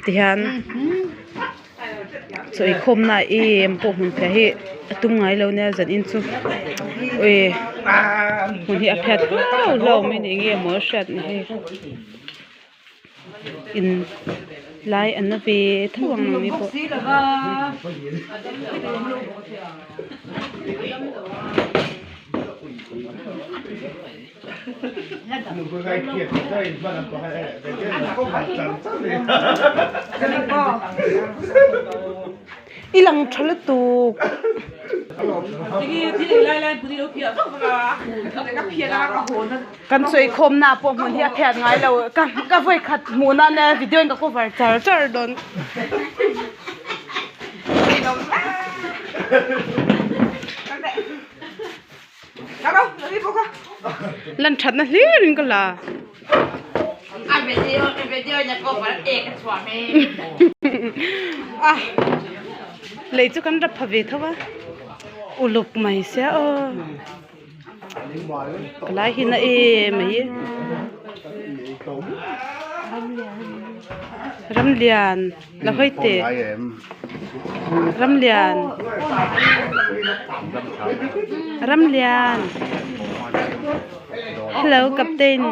Tihian chaw eikhawm na em pawh hmun phiah hi a tum ngai lo nia zan in chu ui hmun hi a phiat hlau hlau mai ni enge maw a hriat ni hei in lai an la ve tho ang nangni pawh. I lang tha lutuk. Kan sawikhawmna pawh hmun hi a phiat ngai lo ka ka vawi khat hmuh nana video in ka cover char char dawn. Lan thatna hlir in ka la. A lei chu kan rap pha ve tho a uluk mai sia aw ka lai hi na em mai Ramlian la hawi teh Ramlian Ramlian hello captain.